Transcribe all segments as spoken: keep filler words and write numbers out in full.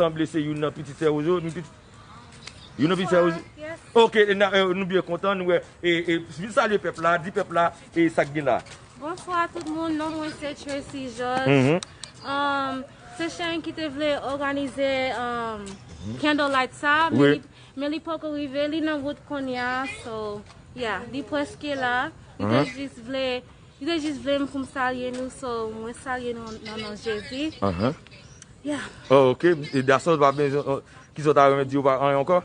Sanble se youn nan pitit sè Rozo, youn pitit, youn nan pitit sè Rozo. Bonsoir, yes. Ok, e na, e, nou byen kontan, nou wè, e, e, vin salye pèp la, di pèp la, e sa k gen la. Bonswa tout moun, non mwen se Tracy George. Mhm. Um, se Sharon ki te vle òganize, um, candlelight sa, men Wi. li, men li poko rive, li nan wout kounye a, so, yeah, li prèske la. Li te Mhm. jis vle, li te jis vle m pou m salye nou, so, mwen salye nou nan non Jezi. Mhm. Yeah. Oh, ok. E Dason pa bezwen, oh, ki sa w ta renmen di ou pa anyen ankò?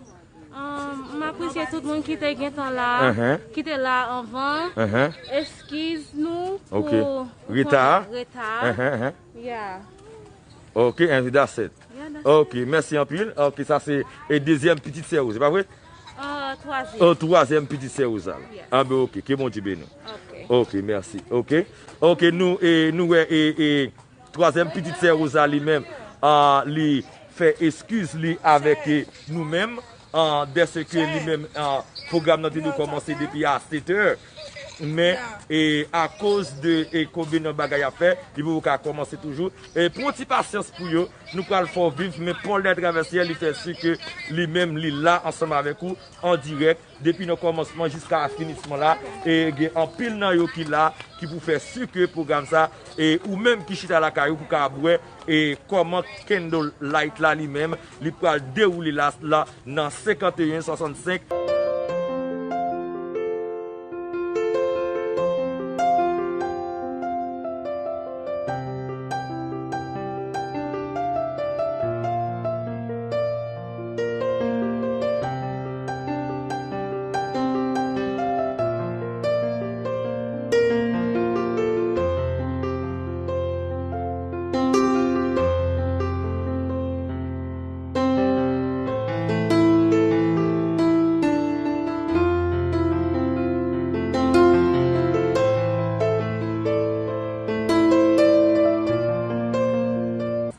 Um, m apresye tout moun ki te gentan la, Mhm. ki te la anvan. Mhm. Eskiz nou Ok. pou, pou Reta a? konnen reta a. Mhm, mhm. Yeah. Ok, and that's it. Yeah, that's Ok, it. mèsi anpil. Ok, sa se e dezyèm pitit sè ou, se pa vre? Uh, twazyèm. Oh, twazyèm pitit sè ou sa la. Yes. Ah ben ok, ke Bondye beni w. Ok. Ok, mèsi. Ok. Ok, nou, e, nou wè, e, e, twazyèm pitit sè Rosa li menm, ah, li fè eskiz li avèk, eh, nou menm, ah, dèske li menm, ah, pwogram nan te dwe kòmanse depi a sèt è. Men, e, akoz de, e, konbyen nan bagay ap fè, li poko ka kòmanse toujou. E pran ti pasyans pou yo, nou pral fè w viv, men Paul Daniel Traversière, li fè si ke li menm, li la ansanm avèk ou, an dirèk, depi nan kòmansman jiska finisman la, e gen anpil nan yo ki la, ki pou fè si ke pwogram sa, e ou menm ki chita lakay ou pou ka wè, e kòman candle light la li menm, li pral dewoule la, la nan senkanteyen swasannsenk.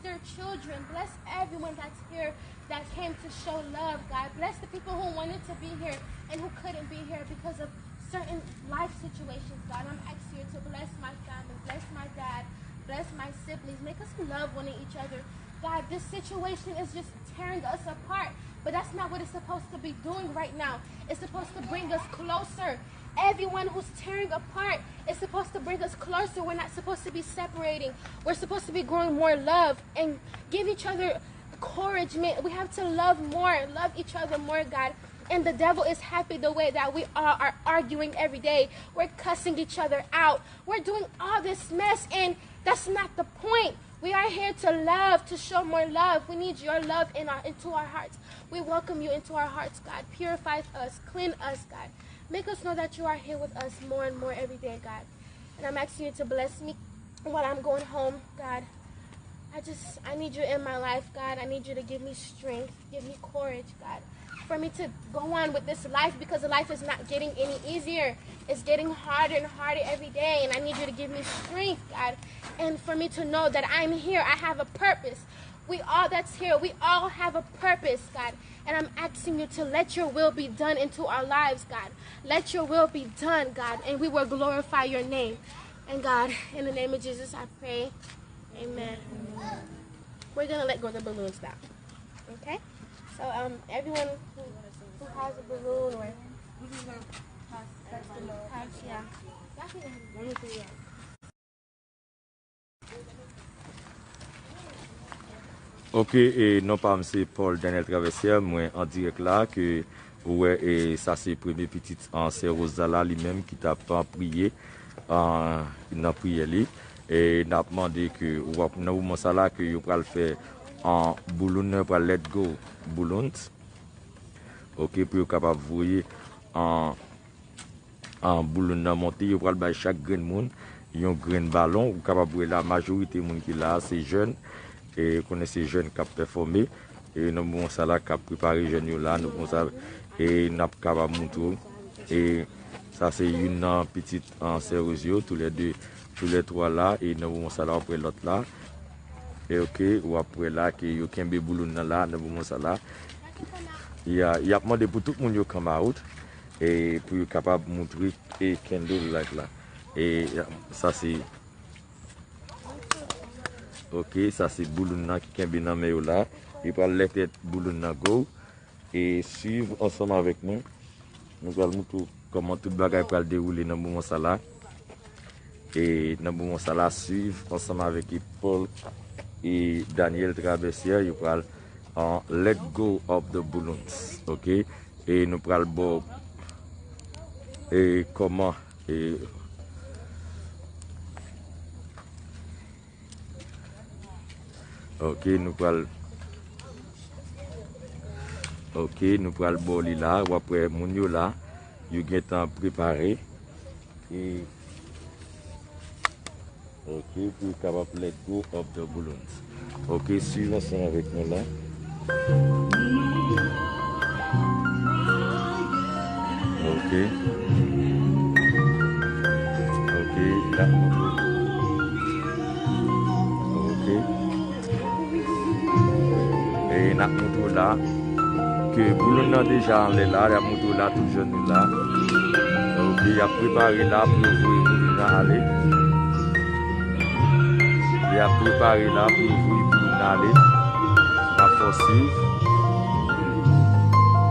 Their children. Bless everyone that's here that came to show love, God. Bless the people who wanted to be here and who couldn't be here because of certain life situations, God. I'm asking you to bless my family, bless my dad, bless my siblings. Make us love one each other. God, this situation is just tearing us apart, but that's not what it's supposed to be doing right now. It's supposed to bring us closer. Everyone who's tearing apart is supposed to bring us closer. We're not supposed to be separating. We're supposed to be growing more love and give each other encouragement. We have to love more, love each other more, God. And the devil is happy the way that we all are arguing every day. We're cussing each other out. We're doing all this mess, and that's not the point. We are here to love, to show more love. We need your love in our, into our hearts. We welcome you into our hearts, God. Purify us, clean us, God. Make us know that you are here with us more and more every day, God. And I'm asking you to bless me while I'm going home, God. I just, I need you in my life, God. I need you to give me strength, give me courage, God, for me to go on with this life, because life is not getting any easier. It's getting harder and harder every day, and I need you to give me strength, God, and for me to know that I'm here. I have a purpose. We all that's here, we all have a purpose, God. And I'm asking you to let your will be done into our lives, God. Let your will be done, God, and we will glorify your name. And God, in the name of Jesus, I pray. Amen. We're gonna let go the balloons now. Okay? So, um, everyone who, who has a balloon or has, yeah. Y'all can Ok, e non pa m se Paul Daniel Traversière, mwen an dirèk la, ke ou wè, e sa se premye pitit an sè Rosa la, li menm ki t ap, a, priye, a, nan priyè li. E n ap mande ke w ap, nan moman sa la, ke yo pral fè, a, bouloun nan, yo pral let go bouloun. Ok, pou yo kapab voye, a, an bouloun nan monte, yo pral bay chak grenn moun yon grenn balon. Ou kapab wè la, majorite moun ki la a, se jèn. E konnen se jèn k ap pèfòme. E nan moman sa la, k ap prepare jèn yo la, nan moman sa, e n ap kapab montre w. E sa se youn nan pitit an sè Roz yo, toulède, toulè twa la, e nan moman sa la, w ap wè lòt la. E ok, w ap wè la ke yo kenbe bouloun nan la, nan moman sa la. Y a, y ap mande pou tout moun yo come out. E pou yo kapab montre e candle light la. E sa se, ok, sa se bouloun nan ki kenbe nan men yo la. Li pral let bouloun nan go. E swiv ansanm avèk nou. Nou pral montre w kòman tout bagay pral dewoule nan moman sa la. E nan moman sa la, swiv ansanm avèk Paul e Daniel Traversier, yo pral, uh, let go of the balloons, ok? E nou pral ba w, e kòman, e, ok, nou pral, ok, nou pral ba w li la, w ap wè moun yo la, yo gentan prepare. E, ok, pou yo kapab let go of the balloons. Ok, swiv ansanm avèk nou la. Ok. Ok, la. Ok. E n ap montre w la ke bouloun nan deja anlè la, y ap montre w la, tout jèn yo la. Ok, y ap prepare la pou yo voye bouloun nan ale. Y ap prepare la pou yo voye bouloun nan ale. N ap fè w swiv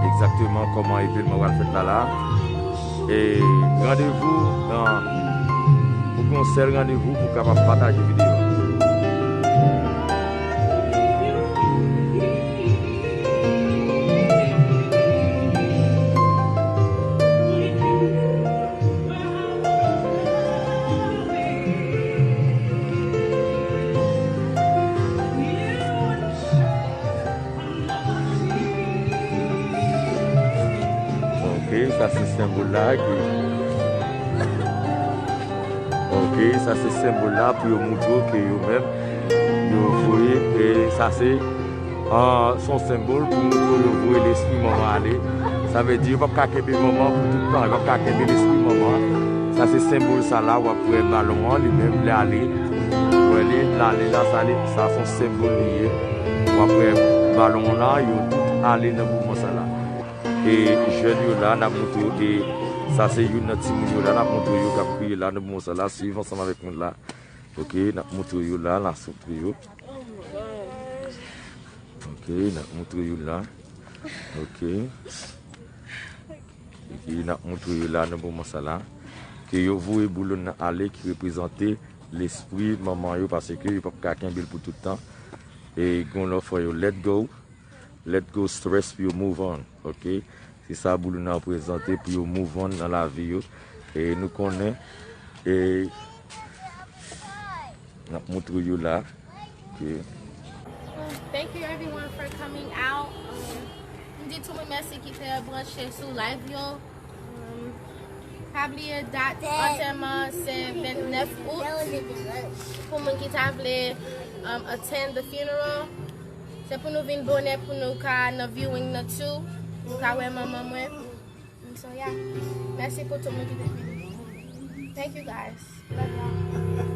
egzakteman kòman evenman pral fèt la la. E randevou nan, pou gen yon sèl randevou pou kapab pataje videyo. Ok, sa se senbòl la ki, ok, sa se senbòl la pou yo montre w ke yo menm, yo voye, e sa se, ah, se yon senbòl pou montre w yo voye lespri manman ale. Sa vle di yo p ap ka kenbe manman pou tout tan, yo p ap ka kenbe lespri manman. Sa se senbòl sa la, w ap wè balon an, li menm, li ale. Ou wè li, l ale la, sa li, sa se yon senbòl li ye. W ap wè balon an la, yo tout ale nan moman sa la. E jèn yo la, n ap montre w, e sa se youn nan timoun yo la, n ap montre w yo k ap kriye la, nan moman sa la, swiv ansanm avèk nou la. Ok, n ap montre w yo la, n ap montre yo. Ok, n ap montre yo la. Ok. Ok, n ap montre yo la, nan moman sa la. Ke yo voye bouloun nan ale, ki reprezante lespri manman yo, paske yo p ap ka kenbe l pou tout tan. E gen lè fò yo let go. Let go stress pou yo move on, ok? Se sa bouloun nan reprezante pou yo move on nan lavi yo. E nou konnen, e n ap montre yo la, ok? Thank you everyone for coming out. Um, m di tout moun mèsi ki te branche sou live yo. Um, pa bliye dat antèman se vennèf out. Pou moun ki ta vle, um, attend the funeral, se pou nou vin bonè pou nou ka nan viewing nan tou, nou ka wè manman mwen. So yeah, mèsi pou tout moun ki te vini. Thank you guys. Love y'all.